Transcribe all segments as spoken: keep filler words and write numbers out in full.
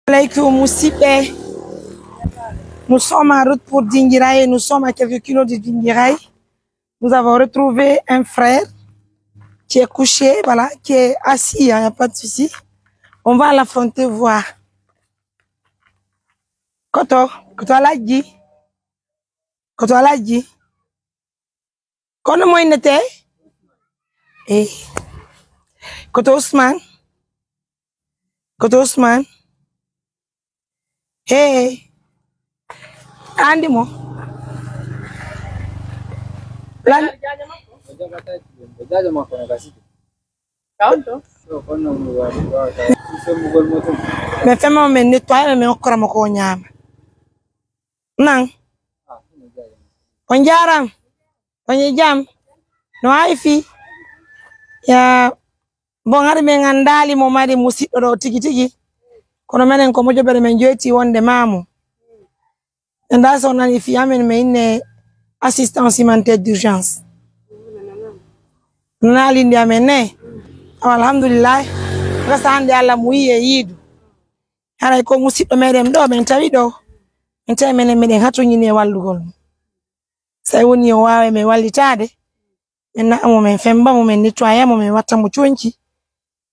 Alaikum, musibe. Nous sommes en route pour Dinguiraye. Nous sommes à quelques kilos de Dinguiraye. Nous avons retrouvé un frère qui est couché, voilà, qui est assis, il n'y a pas de souci. On va l'affronter, voir. Koto, koto Alhaji. Koto Alhaji. Kono mo innete? Eh. Koto Ousmane? Koto Ousmane? Eh. Andi mo? Lan? Ɓe fema men nettoyer, men okkora mo ko o ñaama. Nan. On jaaraama. On e jam. No hay fii? Ya, bon, hari men anndaali mo mari musiɗɗo ɗo tigi tigi. Kono menen ko mojobere men joyti wonde maamu. En da so nani fii amen men inne assistance humanitaire d'urgence. Nanaali ndi amen ne. Awa, alhamdulillah. Gasa hande Allah mo yi'i e yiidu. Haray ko musiɗɗo meɗen ɗo, men tawi ɗo. Men tawi menen meɗen hatoñini e wallugol mo. So tawi woni o waawa men wallitaade, men na'a mo, men femba mo, men nettoya mo, men watta mo conci.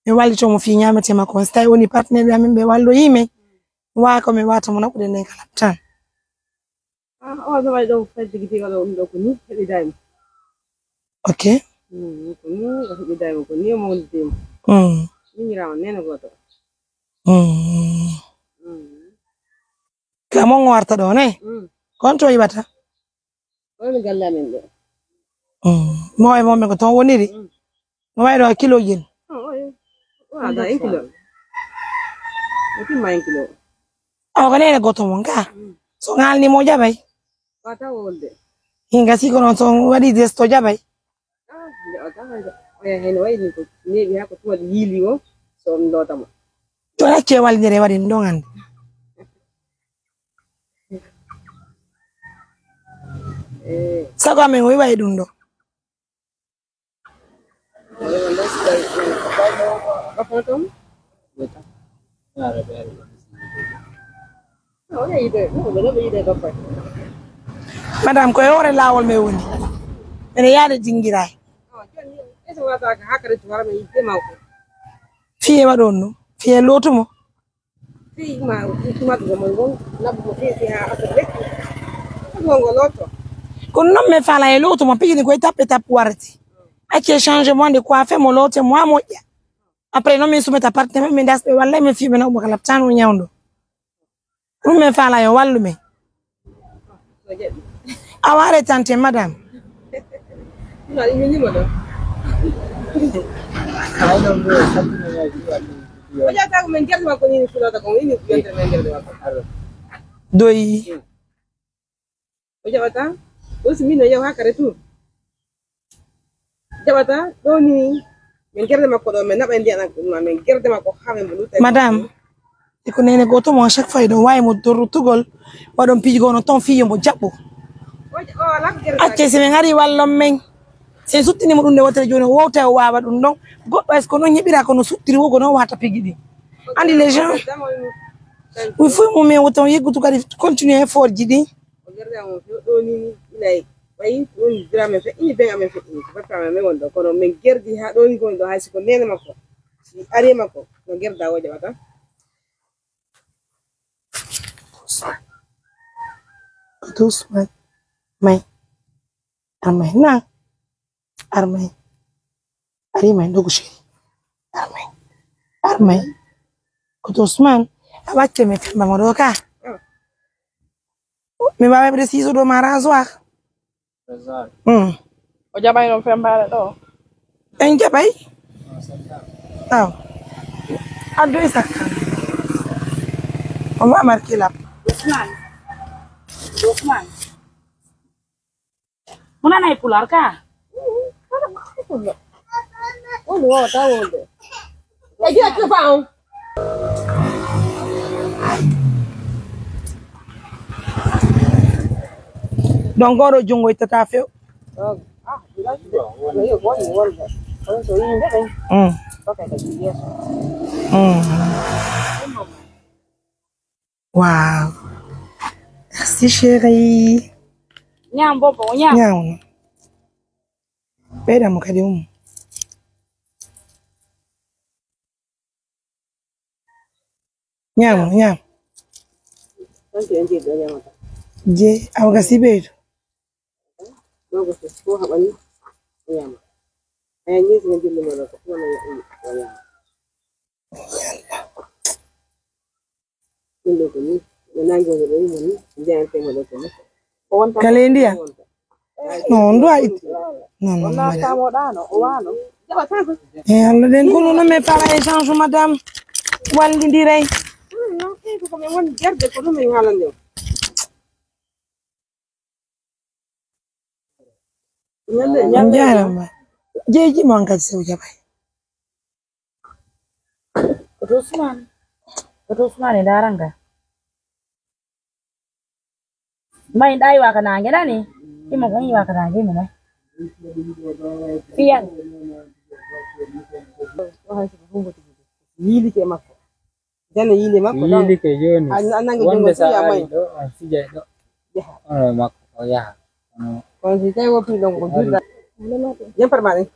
Men wallito mo fii ñaamete makko. So tawi woni partenaire amen ɓe walloyi men, waawa ko men wata mo naɓude nden kala tan. Ah, o no waɗi ɗo fedde gite wala ɗum ɗo ko ni heɓidaay mo. Ok. Mm, ko ni o heɓidaay mo, ko ni o mawlidii mo. Mm. Miñiraama neene gooto. Mm. Mm. Ka mon warta ɗo ne? Mm. Kon to yiɓata? Woni galle amen ɗo. Mm. Mo e mo men ko ton woniri? Mm. No wayi ɗo kilo jin? Oh, oye. Wa da un kilo. O timma un kilo. Awa ko neene gooto mon ka? Mm. So ŋaalni mo jaɓay? Wata wolde. Hinga si ko noon so on waɗi gesto jaɓay? Ah, nde o tawa oya heen wayi ni ko neeɓi haa ko tuma yiili o, so on loota mo. To acce walnere waɗi ɗum ɗon hannde. Eh. Sago amen o wayi ɗum ɗo. Oya nde si tawi ko fayno ko ɗofno toon. Madame, ko e hoore laawol men woni. Mene yaade Dinguiraye. Fiye waɗon no? Fiye lootumo? Kono noon men faala e lootumo, pijini koye tappe tappe warati. Acce changement de coiffure mo loote mo a moƴƴa. Après noon min sumata partenaire min dasɓe walla min fiɓe nawɓe kala tan o ñawdo. Ɗum min faala yo wallu min. A waare tante madame. Doyi. O jaɓata ɗo si min no yaw haa kare tour. Jaɓata ɗo ni min gerde makko ɗo min naɓa ndiyan ma min gerde makko haa min mbuɗu. Madame, iko nene gooto mo chaque fois ɗon wawi mo dorrutugol waɗon piiji gono ton fiyo mo jaɓɓo. Acce si min ari wallon men si suttini mo ɗum nde wotere joni o wowta o wawa ɗum ɗon goɗɗo est ce que noon heɓira kono suttiri wogo noon wata piiji ɗi andi les gens wi fof mum men wota on yeggutu kadi continue effort ji ɗi. O gerdama mo few ɗo ni ni ilay ɓayi woni drame feƴƴini ben amen feƴƴini ko battama men won ɗo kono min gerdi ha ɗo ni goni ɗo hay siko nene makko si ari makko no gerda o jaɓata. Ko doucement may amay na. Armay. Ari may ndogu chéri. Armay. Armay. Koto Ousmane. A wacce me kamba mo ɗo ka. Mi wawa ɓe siiso ɗo ma rasoir. Hmm. O jaɓay ɗon fembaɗe ɗo. En jaɓay. Aw. Addu e sakka. On wa marqué la. Ousmane. Ousmane. Mo nanay pulaar ka. Woni wowata wolde. E jiyatto fa on. Donc oɗo junngo ittata few. Mm. Mm. Wow. Merci, chérie. Ñaam, bobo, o ñaam. Ñaam. Ɓeyda mo kadi, um. Ñaam, ñaam. Je, awa ga si ɓeydo. Kala e ndiya? Non, on ɗo a itti. Non, non, non, madame. E Allah, den ko non, mais par échange, madame. Wallindiray. On jaaraama. Jeeji mo hankadi sew jaɓay. Koto Usmaan. Koto Usmaan e ndaaranga. Mbay ɗaay waka naange nani. Imo kon waka naange imo may. Fiyan. Yiilike makko. Jane yiile makko ɗon. Yiilike jooni. A, a nangi wonde jungo sa fiya ari may. Ɗo, on fijay ɗo. Yaha. Ono makko, o yaha. Ono. Kono si tawi woppi ɗon ko jurra. Jempere ma ɗen.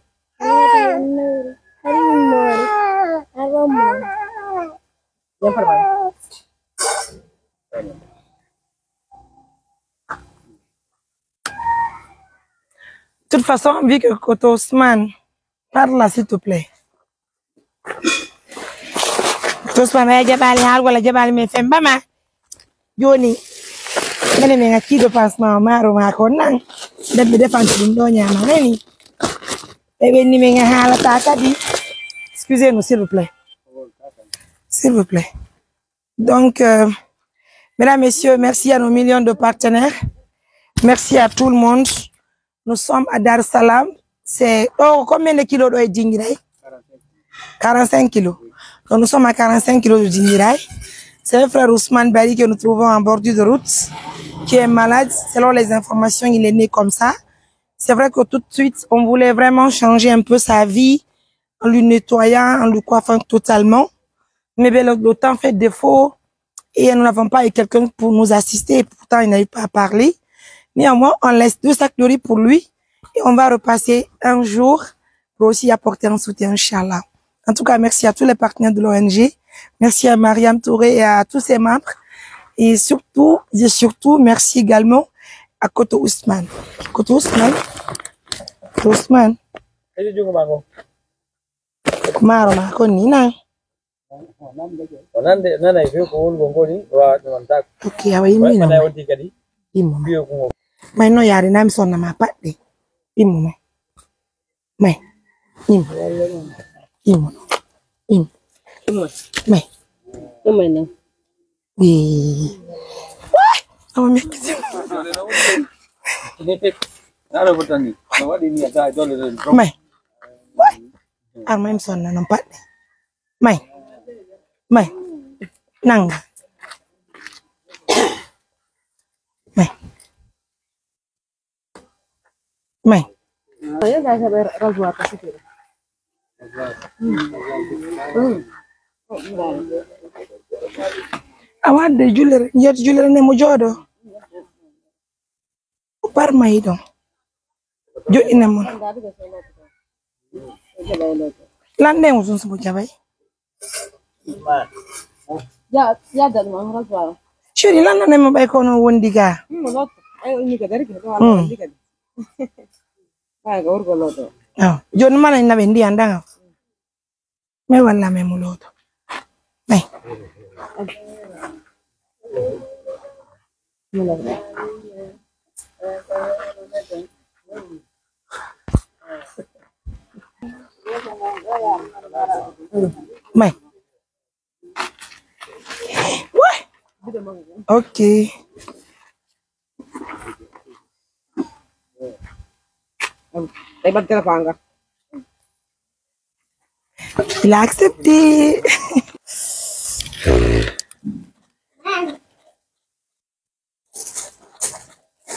Jempere ma ɗen. De toute façon, vu que Koto Ousmane parle là, s'il te plaît. Koto Ousmane, ɓe jaɓali haal walla jaɓali men femba ma. Joni, mene men accido pansement o maaro ma ko nan. Nden ɓe defanta ɗum ɗo ñaama nani. Ɓe ɓenni men a haalata kadi. Excusez-nous, s'il vous plaît. S'il vous plaît. Donc, euh, mesdames, messieurs, merci à nos millions de partenaires. Merci à tout le monde. Nous sommes à Dar Salam. C'est, oh, combien de kilos doit être dingiray? Quarante-cinq kilos. Donc, nous sommes à quarante-cinq kilos de dingiray. C'est le frère Ousmane Bari que nous trouvons en bordure de route, qui est malade. Selon les informations, il est né comme ça. C'est vrai que tout de suite, on voulait vraiment changer un peu sa vie en lui nettoyant, en lui coiffant totalement. Mais bien, le, le temps fait défaut et nous n'avons pas eu quelqu'un pour nous assister. Et pourtant, il n'arrive pas à parler. Néanmoins, on laisse deux sacs de riz pour lui et on va repasser un jour pour aussi apporter un soutien, Inch'Allah. En tout cas, merci à tous les partenaires de l'O N G. Merci à Mariam Touré et à tous ses membres. Et surtout, et surtout, merci également à Koto Ousmane. Koto Ousmane. Koto Ousmane. Maaro ma ko ni nan. O nande, nanay be ko woni ko ngoni, wa ɗum on tak. Ok, awa yimmi no. Nanay wonti kadi. Yimmo ma. Biyo ko ngoni. May no yaade na mi sonna ma paɗɗe. Yimmo ma. May. Yimmo. Yimmo. Yimmo. May. Yimmo no. Wee. Wah! Awa mi ekkiti. Nalo botani. Wadi ni ata dole dole. May. Wah! Ar may mi sonna non paɗɗe. May. May. Nanga. May. May. A wadde jullere, yeeto jullere ne mo jooɗo. O parmayi ɗon. Joɗɗinen mo. Lanɗe mo sun subo jabay. Ya, ya da ɗum an rasuwa. Chéri, lanɗane mo ɓay kono wondi ga. Hmm, mo lotto. Ay, o ni ga dari ga, ɗo wala wondi ga. Ay, ga worgo lotto. Ah, joni mana ina ɓe ndiyan ɗan. May walla may mo looto. May. May. Wah! Ok. Ay, bag ka na panga. Il a accepté.